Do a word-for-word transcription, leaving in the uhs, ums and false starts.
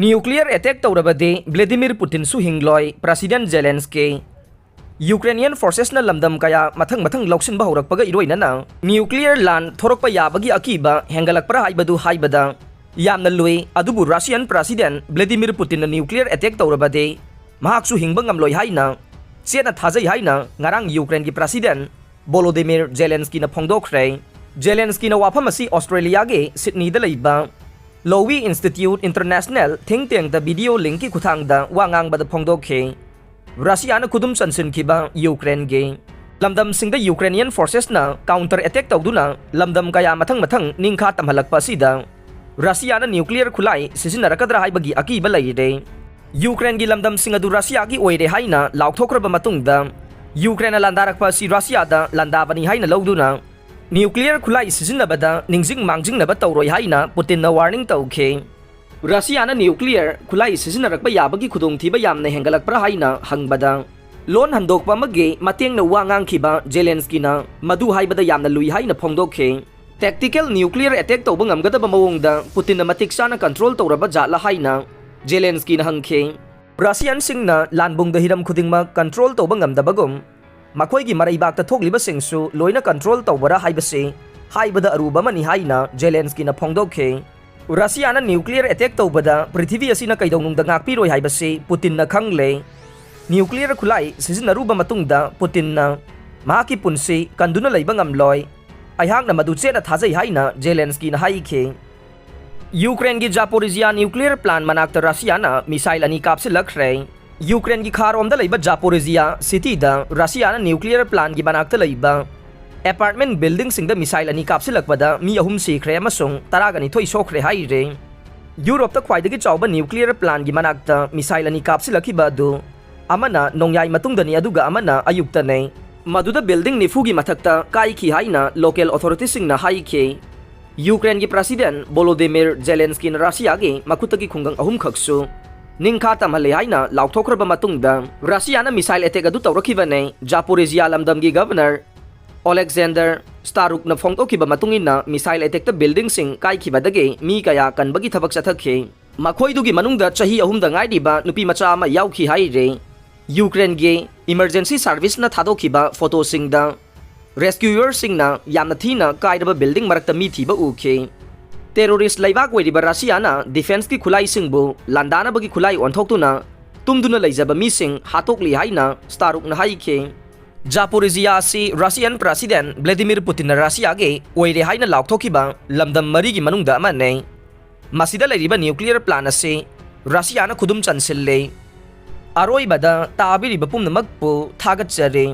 Nuclear attack ꯇꯧꯔꯕꯗꯤ Vladimir Putinꯁꯨ ꯍꯤꯡꯂꯣꯏ, President Zelensky꯫ Ukrainian forcesꯅ ꯂꯝꯗꯝ ꯀꯌꯥ ꯃꯊꯪ ꯃꯊꯪ ꯂꯧꯁꯤꯟꯕ ꯍꯧꯔꯛꯄꯒ ꯏꯔꯣꯏꯅꯅ nuclear ꯂꯥꯟ ꯊꯣꯔꯛꯄ ꯌꯥꯕꯒꯤ ꯑꯀꯤꯕ ꯍꯦꯟꯒꯠꯂꯛꯄ꯭ꯔꯥ ꯍꯥꯏꯕꯗꯨ ꯍꯥꯏꯕꯗ ꯌꯥꯝꯅ ꯂꯨꯏ꯫ ꯑꯗꯨꯕꯨ Russian President Vladimir Putinꯅ nuclear attack ꯇꯧꯔꯕꯗꯤ ꯃꯍꯥꯛꯁꯨ ꯍꯤꯡꯕ ꯉꯝꯂꯣꯏ ꯍꯥꯏꯅ ꯆꯦꯠꯅ ꯊꯥꯖꯩ ꯍꯥꯏꯅ ꯉꯔꯥꯡ Ukraineꯒꯤ President Volodymyr Zelenskyꯅ ꯐꯣꯡꯗꯣꯛꯈ꯭ꯔꯦ꯫ Zelenskyꯅ ꯋꯥꯐꯝ ꯑꯁꯤ Australiaꯒꯤ Sydneyꯗ ꯂꯩꯕ Lowy Institute International think tankꯇ video linkꯀꯤ ꯈꯨꯠꯊꯥꯡꯗ ꯋꯥ ꯉꯥꯡꯕꯗ ꯐꯣꯡꯗꯣꯛꯈꯤ꯫ Russiaꯅ ꯈꯨꯗꯨꯝ ꯆꯟꯁꯤꯟꯈꯤꯕ Ukraineꯒꯤ ꯂꯝꯗꯝꯁꯤꯡꯗ Ukrainian forcesꯅ counter attack ꯇꯧꯗꯨꯅ ꯂꯝꯗꯝ ꯀꯌꯥ ꯃꯊꯪ ꯃꯊꯪ ꯅꯤꯡꯈꯥ ꯇꯝꯍꯜꯂꯛꯄ ꯑꯁꯤꯗ Russiaꯅ nuclear ꯈꯨꯠꯂꯥꯏ ꯁꯤꯖꯤꯟꯅꯔꯛꯀꯗ꯭ꯔꯥ ꯍꯥꯏꯕꯒꯤ ꯑꯀꯤꯕ ꯂꯩꯔꯦ꯫ Ukraineꯒꯤ ꯂꯝꯗꯝꯁꯤꯡ ꯑꯗꯨ Russiaꯒꯤ ꯑꯣꯏꯔꯦ ꯍꯥꯏꯅ ꯂꯥꯎꯊꯣꯛꯈ꯭ꯔꯕ ꯃꯇꯨꯡꯗ Ukraineꯅ ꯂꯥꯟꯗꯥꯔꯛꯄ ꯑꯁꯤ Russiaꯗ ꯂꯥꯟꯗꯥꯕꯅꯤ ꯍꯥꯏꯅ ꯂꯧꯗꯨꯅ nuclear ꯈꯨꯠꯂꯥꯏ ꯁꯤꯖꯤꯟꯅꯕꯗ ꯅꯤꯡꯁꯤꯡ ꯃꯥꯡꯖꯤꯡꯅꯕ ꯇꯧꯔꯣꯏ ꯍꯥꯏꯅ Putinꯅ warning ꯇꯧꯈꯤ꯫ Russiaꯅ nuclear ꯈꯨꯠꯂꯥꯏ ꯁꯤꯖꯤꯟꯅꯔꯛꯄ ꯌꯥꯕꯒꯤ ꯈꯨꯗꯣꯡꯊꯤꯕ ꯌꯥꯝꯅ ꯍꯦꯟꯒꯠꯂꯛꯄ꯭ꯔꯥ ꯍꯥꯏꯅ ꯍꯪꯕꯗ, ꯂꯣꯟ ꯍꯟꯗꯣꯛꯄ ꯑꯃꯒꯤ ꯃꯇꯦꯡꯅ ꯋꯥ ꯉꯥꯡꯈꯤꯕ Zelenskyꯅ ꯃꯗꯨ ꯍꯥꯏꯕꯗ ꯌꯥꯝꯅ ꯂꯨꯏ ꯍꯥꯏꯅ ꯐꯣꯡꯗꯣꯛꯈꯤ꯫ Tactical nuclear attack ꯇꯧꯕ ꯉꯝꯒꯗꯕ ꯃꯑꯣꯡꯗ Putinꯅ ꯃꯇꯤꯛ ꯆꯥꯅ control ꯇꯧꯔꯕ ꯖꯥꯠꯂꯥ ꯍꯥꯏꯅ Zelenskyꯅ ꯍꯪꯈꯤ꯫ Russianꯁꯤꯡꯅ ꯂꯥꯟꯕꯨꯡꯗ ꯍꯤꯔꯝ ꯈꯨꯗꯤꯡꯃꯛ control ꯇꯧꯕ ꯉꯝꯗꯕꯒꯨꯝ, ꯃꯈꯣꯏꯒꯤ ꯃꯔꯩꯕꯥꯛꯇ ꯊꯣꯛꯂꯤꯕꯁꯤꯡꯁꯨ ꯂꯣꯏꯅ control ꯇꯧꯕꯔꯥ ꯍꯥꯏꯕꯁꯤ ꯍꯥꯏꯕꯗ ꯑꯔꯨꯕ ꯑꯃꯅꯤ ꯍꯥꯏꯅ Zelenskyꯅ ꯐꯣꯡꯗꯣꯛꯈꯤ꯫ Russiaꯅ nuclear attack ꯇꯧꯕꯗ ꯄ꯭ꯔꯤꯊꯤꯕꯤ ꯑꯁꯤꯅ ꯀꯩꯗꯧꯅꯨꯡꯗ ꯉꯥꯛꯄꯤꯔꯣꯏ ꯍꯥꯏꯕꯁꯤ Putinꯅ ꯈꯪꯂꯦ꯫ Nuclear ꯈꯨꯠꯂꯥꯏ ꯁꯤꯖꯤꯟꯅꯔꯨꯕ ꯃꯇꯨꯡꯗ Putinꯅ ꯃꯍꯥꯛꯀꯤ ꯄꯨꯟꯁꯤ ꯀꯟꯗꯨꯅ ꯂꯩꯕ ꯉꯝꯂꯣꯏ꯫ ꯑꯩꯍꯥꯛꯅ ꯃꯗꯨ ꯆꯦꯠꯅ ꯊꯥꯖꯩ ꯍꯥꯏꯅ Zelenskyꯅ ꯍꯥꯏꯈꯤ꯫ Ukraineꯒꯤ Zaporizhia nuclear plant ꯃꯅꯥꯛꯇ Russiaꯅ missile ꯑꯅꯤ ꯀꯥꯞꯁꯤꯜꯂꯛꯈ꯭ꯔꯦ꯫ Ukraineꯒꯤ ꯈꯥꯔꯣꯝꯗ ꯂꯩꯕ Zaporizhia cityꯗ Russiaꯅ nuclear plantꯒꯤ ꯃꯅꯥꯛꯇ ꯂꯩꯕ apartment buildingꯁꯤꯡꯗ missile ꯑꯅꯤ ꯀꯥꯞꯁꯤꯜꯂꯛꯄꯗ ꯃꯤ ꯑꯍꯨꯝ ꯁꯤꯈ꯭ꯔꯦ ꯑꯃꯁꯨꯡ ꯇꯔꯥꯒ ꯅꯤꯊꯣꯏ ꯁꯣꯛꯈ꯭ꯔꯦ ꯍꯥꯏꯔꯤ꯫ Europeꯇ ꯈ꯭ꯋꯥꯏꯗꯒꯤ ꯆꯥꯎꯕ nuclear plantꯒꯤ ꯃꯅꯥꯛꯇ missile ꯑꯅꯤ ꯀꯥꯞꯁꯤꯜꯂꯛꯈꯤꯕ ꯑꯗꯨ ꯑꯃꯅ ꯅꯣꯡꯌꯥꯏ ꯃꯇꯨꯡꯗꯅꯤ ꯑꯗꯨꯒ ꯑꯃꯅ ꯑꯌꯨꯛꯇꯅꯤ꯫ ꯃꯗꯨꯗ building ꯅꯤꯐꯨꯒꯤ ꯃꯊꯛꯇ ꯀꯥꯏꯈꯤ ꯍꯥꯏꯅ local authorityꯁꯤꯡꯅ ꯍꯥꯏꯈꯤ꯫ Ukraineꯒꯤ President Volodymyr Zelenskyꯅ Russiaꯒꯤ ꯃꯈꯨꯠꯇꯒꯤ ꯈꯨꯡꯒꯪ ꯑꯍꯨꯝꯈꯛꯁꯨ ꯅꯤꯡꯈꯥ ꯇꯝꯍꯜꯂꯦ ꯍꯥꯏꯅ ꯂꯥꯎꯊꯣꯛꯈ꯭ꯔꯕ ꯃꯇꯨꯡꯗ Russiaꯅ missile attack ꯑꯗꯨ ꯇꯧꯔꯛꯈꯤꯕꯅꯤ꯫ Zaporizhia ꯂꯝꯗꯝꯒꯤ Governor Oleksandr Starukꯅ ꯐꯣꯡꯗꯣꯛꯈꯤꯕ ꯃꯇꯨꯡ ꯏꯟꯅ, missile attackꯇ buildingꯁꯤꯡ ꯀꯥꯏꯈꯤꯕꯗꯒꯤ ꯃꯤ ꯀꯌꯥ ꯀꯟꯕꯒꯤ ꯊꯕꯛ ꯆꯠꯊꯈꯤ꯫ ꯃꯈꯣꯏꯗꯨꯒꯤ ꯃꯅꯨꯡꯗ ꯆꯍꯤ ꯑꯍꯨꯝꯗ ꯉꯥꯏꯔꯤꯕ ꯅꯨꯄꯤ ꯃꯆꯥ ꯑꯃ ꯌꯥꯎꯈꯤ ꯍꯥꯏꯔꯦ꯫ ꯌꯨꯀ꯭ꯔꯦꯟꯒꯤ emergency service ꯅ ꯊꯥꯗꯣꯛꯈꯤꯕ photo ꯁꯤꯡꯗ rescuer ꯁꯤꯡꯅ ꯌꯥꯝꯅ ꯊꯤꯅ ꯀꯥꯏꯔꯕ building ꯃꯔꯛꯇ ꯃꯤ ꯊꯤꯕ ꯎꯈꯤ꯫ Terrorist ꯂꯩꯕꯥꯛ ꯑꯣꯏꯔꯤꯕ ꯔꯁꯤꯌꯥꯅ defence ꯀꯤ ꯈꯨꯠꯂꯥꯏꯁꯤꯡꯕꯨ ꯂꯥꯟꯗꯥꯅꯕꯒꯤ ꯈꯨꯠꯂꯥꯏ ꯑꯣꯟꯊꯣꯛꯇꯨꯅ ꯇꯨꯝꯗꯨꯅ ꯂꯩꯖꯕ ꯃꯤꯁꯤꯡ ꯍꯥꯠꯇꯣꯛꯂꯤ ꯍꯥꯏꯅ ꯁ꯭ꯇꯥꯔꯨꯛꯅ ꯍꯥꯏꯈꯤ꯫ ꯖꯥꯄꯣꯔꯤꯖꯤꯌꯥ ꯑꯁꯤ Russian President Vladimir Putin ꯅ ꯔꯁꯤꯌꯥꯒꯤ ꯑꯣꯏꯔꯦ ꯍꯥꯏꯅ ꯂꯥꯎꯊꯣꯛꯈꯤꯕ ꯂꯝꯗꯝ ꯃꯔꯤꯒꯤ ꯃꯅꯨꯡꯗ ꯑꯃꯅꯤ꯫ ꯃꯁꯤꯗ ꯂꯩꯔꯤꯕ nuclear plant ꯑꯁꯤ ꯔꯁꯤꯌꯥꯅ ꯈꯨꯗꯨꯝ ꯆꯟꯁꯤꯜꯂꯤ꯫ ꯑꯔꯣꯏꯕꯗ ꯇꯥꯕꯤꯔꯤꯕ ꯄꯨꯝꯅꯃꯛꯄꯨ ꯊꯥꯒꯠꯆꯔꯤ꯫